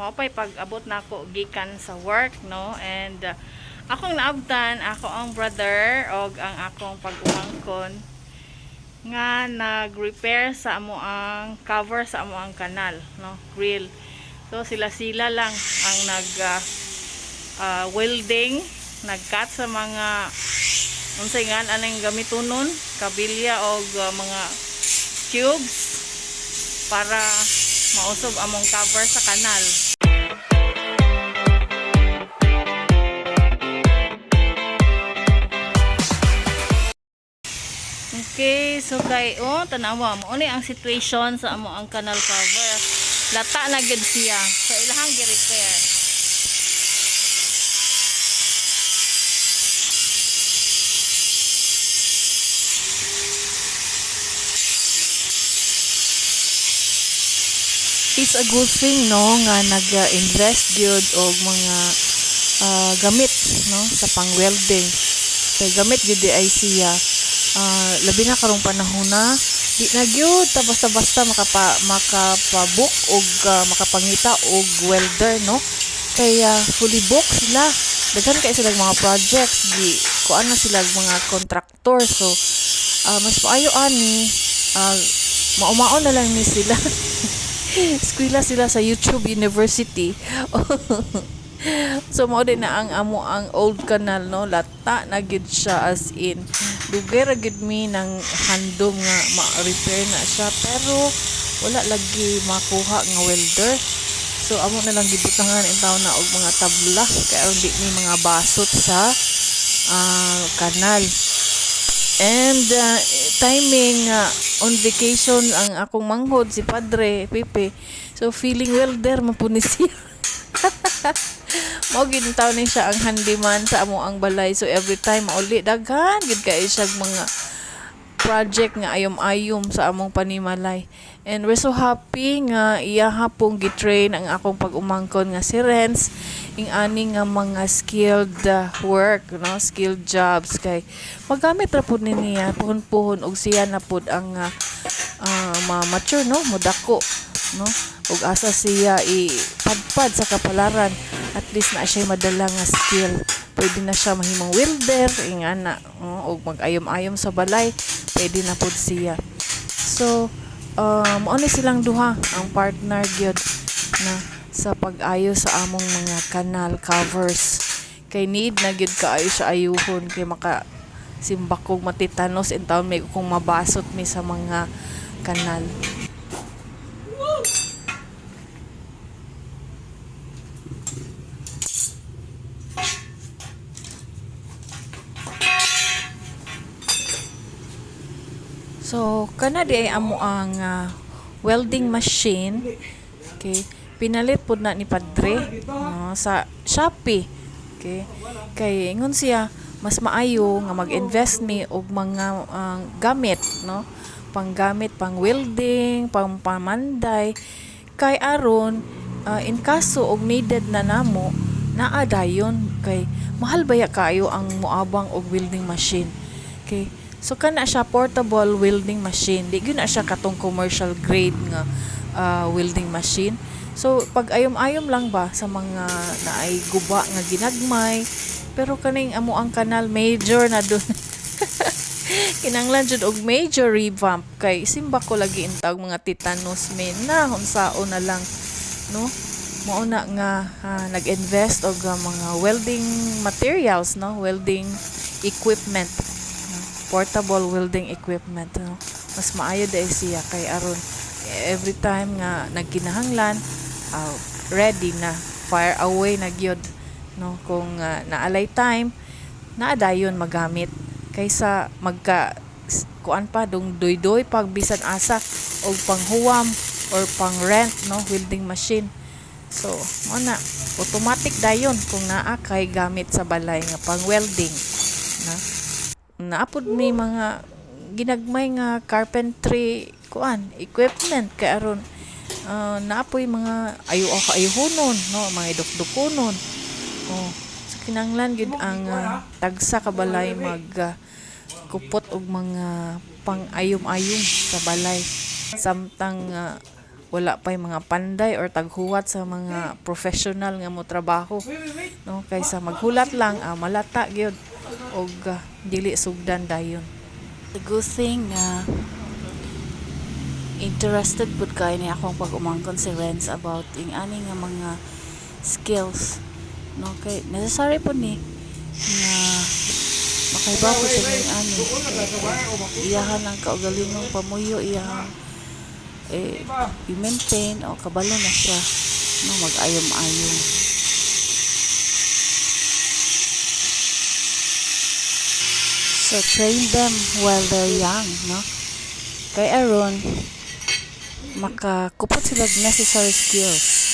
Mao pay pag-abot nako gikan sa work, no? And akong naabtan ako ang brother og ang akong pag-umangkon nga nag-repair sa amo ang cover sa amo ang kanal, no, grill. So sila-sila lang ang nag welding, nag-cut sa mga unsay nga anang gamitonon, kabilya og mga tubes para mausob among cover sa kanal. Okay, so kay oh, tanawa mo ni ang situation sa amo ang canal cover. Lata na gid siya. So ilahang gi-repair. It's a good thing, no, nga nag-invest gyud og mga gamit, no, sa pang-welding. Kay gamit gyud di ay siya. Labi na karong panahon na di na gyud ta basta-basta makapa-book og makapangita og welder, no, kay fully booked sila. Daghan kay sila mga projects, gi kuan na sila mga contractor. So mas maayo ani maumaon na lang ni sila, eskwela sila sa YouTube University. So mao din na ang amo ang old canal, no, lata na gid siya, as in dugay ra gid mi nang handom nga ma-repair na siya, pero wala lagi makuha nga welder. So amo na lang gibutangan in taon na og mga tabla kay aron di ni mga basot sa kanal. And timing, on vacation ang akong manghod, si Padre Pepe. So feeling welder man pud ni siya. Mao gid taon ni siya ang handyman sa amo ang balay. So every time mauli, daghan gid kaayo siya mga project nga ayom-ayom sa among panimalay. And we're so happy nga iya hapong gitrain ang akong pag-umangkon nga si Renz ing ani nga mga skilled work, no, skilled jobs, kay magamit ra pud ni niya puhon-puhon og siya na pud ang ma-mature, no, modako, no, ug asa siya ipadpad sa kapalaran, at least na siya madala nga skill, pwede na siya mahimong welder ingana, no, ug mag-ayom-ayom sa balay, pwede na pud siya. So mao ni silang duha ang partner gyud na sa pag-ayo sa among mga canal covers, kay need na gyud kaayo siya ayuhon, kay maka simbakog matitanos in taon may kung mabasot mi sa mga kanal. So kana di ay amo ang welding machine. Okay. Pinalit pud na ni Padre, no, sa Shopee. Okay. Kay ingon siya, mas maayo nga mag-invest mi og mga gamit, no, panggamit pang welding, pang pamanday, kay aron in kaso og needed na namo, naa dayon, kay mahal baya kaayo ang moabang og welding machine. Okay. So kana siya portable welding machine. Di gyud na siya katong commercial grade nga welding machine. So pag ayom-ayom lang ba sa mga naay guba nga ginagmay, pero kaning amo ang kanal, major na dun. Kinanglan jud og major revamp kay simba ko lagi intawg mga titanos men na unsaon na lang, no. Mao na nga nag-invest og mga welding materials, no, welding equipment, no? Portable welding equipment, no? Mas maayo dahil siya kay aron every time nga nagkinahanglan, ready na, fire away na gyud, no, kung naalay time, naa dayon magamit kaysa magka kuan pa dong doy-doy pag bisan asa og panghuwam or pang rent, no, welding machine. So mo na automatic dayon kung naa kay gamit sa balay nga pang welding na. Naapod may mga ginagmay nga carpentry kuan equipment kay aron naapoy mga ayo ayuhonon, no, mga dukdukonon. Oh, so kinanglan gyud ang tagsa ka balay mag kupot og mga pang-ayom-ayom sa balay samtang Wala pa'y mga panday or taghuwat sa mga professional nga mo trabaho, no? Kaysa maghulat lang, malata gyud og dili sugdan dayon. The good thing nga interested pud kay ni akong pag-umangkon si Renz about ing ani nga mga skills, no, kay necessary pud ni nga makaibaw pud siya ning ani. Kay iyahan ang kaugalingong pamuyo, iyahang i-maintain o kabalo na siya, no, mag-ayom-ayom. So train them while they're young, no, kay aron makakupot sila og necessary skills.